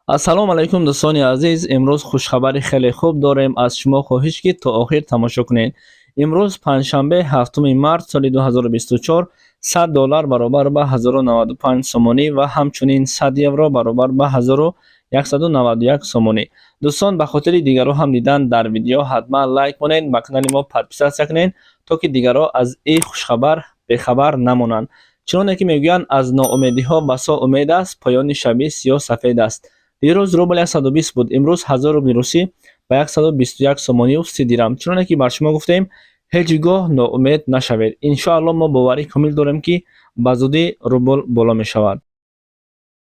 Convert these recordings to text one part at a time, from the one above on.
Ассалому алайкум, дӯстони азиз. Имрӯз хушхабари хеле хуб дорем. Аз шумо хоҳиш, ки то охир тамошо кунед. Имрӯз панҷшанбе, 7 март соли 2024, 100 доллар баробар ба 1095 сомонӣ ва ҳамчунин 100 евро баробар ба 1191 сомонӣ. Дӯстон, ба хотири дигарро ҳам дидан дар видео ҳатман лайк монед, ба канали мо подписаться кунед, то ки дигарро аз ин хушхабар бехабар намонанд. Чуноне ки мегӯянд, аз ноумедиҳо басо умед аст, поёни шаби сиёҳ сафед аст. Дирӯз рубл 120 буд, имрӯз 1000 рубли русӣ ба 121 сомонию 30 дирам. Чуноне ки бар шумо гуфтем, ҳеҷ гоҳ ноумед нашавед. Иншоалло, мо боварӣ комил дорем, ки ба зудӣ рубл боло мешавад.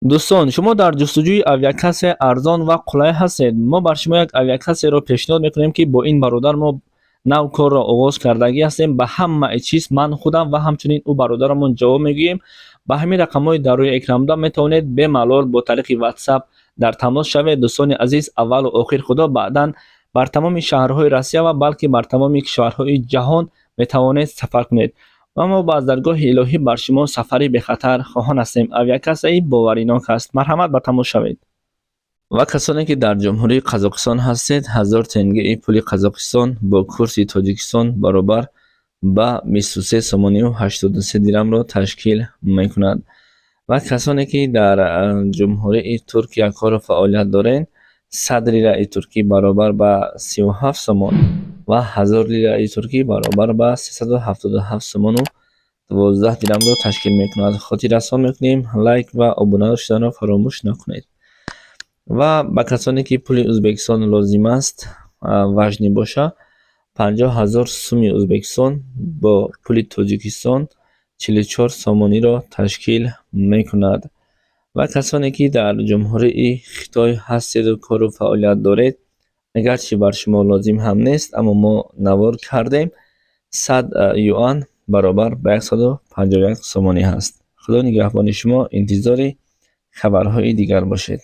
Дӯстон, шумо дар ҷустуҷӯи авиакассаи арзон ва қулай ҳастед? Мо бар шумо як авиакассаеро пешниҳод мекунем, ки бо ин бародар мо нав корро оғоз кардагӣ ҳастем. Ба ҳамаи чиз ман худам ва ҳамчунин ӯ бародарамон ҷавоб мегӯем. Ба ҳамин рақамҳои дар рӯи экран буда метавонед бемалол бо тариқи WhatsApp дар тамос шавед. Дӯстони азиз, аввалу охир Худо, баъдан бар тамоми шаҳрҳои Россия ва балки бар тамоми кишварҳои ҷаҳон метавонед сафар кунед ва мо ба аз даргоҳи илоҳӣ бар шумо сафари бехатар хоҳон ҳастем. Авиакассаи боваринок аст, марҳамат, ба тамос шавед. Ва касоне ки дар Ҷумҳурии Қазоқистон ҳастед, 1000 тенгеи пули Қазоқистон бо курси Тоҷикистон баробар ба 23 сомонию 83 дирамро ташкил мекунад. Ва касоне ки дар Ҷумҳурии Туркия кору фаъолият доред, 100 лираи туркӣ баробар ба 37 сомон ва 1000 лираи туркӣ баробар ба 377 сомону 12 дирамро ташкил мекунад. Хотиррасон мекунем, лайк ва обуна шуданро фаромӯш накунед. Ва ба касоне ки пули Ӯзбекистон лозим аст, важный боша, 50 000 суми Ӯзбекистон бо пули Тоҷикистон 44 сомониро ташкил мекунад. Ва касоне ки дар Ҷумҳурии Хитой ҳастеду кору фаъолият доред, агарчи бар шумо лозим ҳам нест, аммо мо навор кардем, 100 юан баробар ба 151 сомонӣ ҳаст. Худо нигаҳбони шумо, интизори хабарҳои дигар бошед.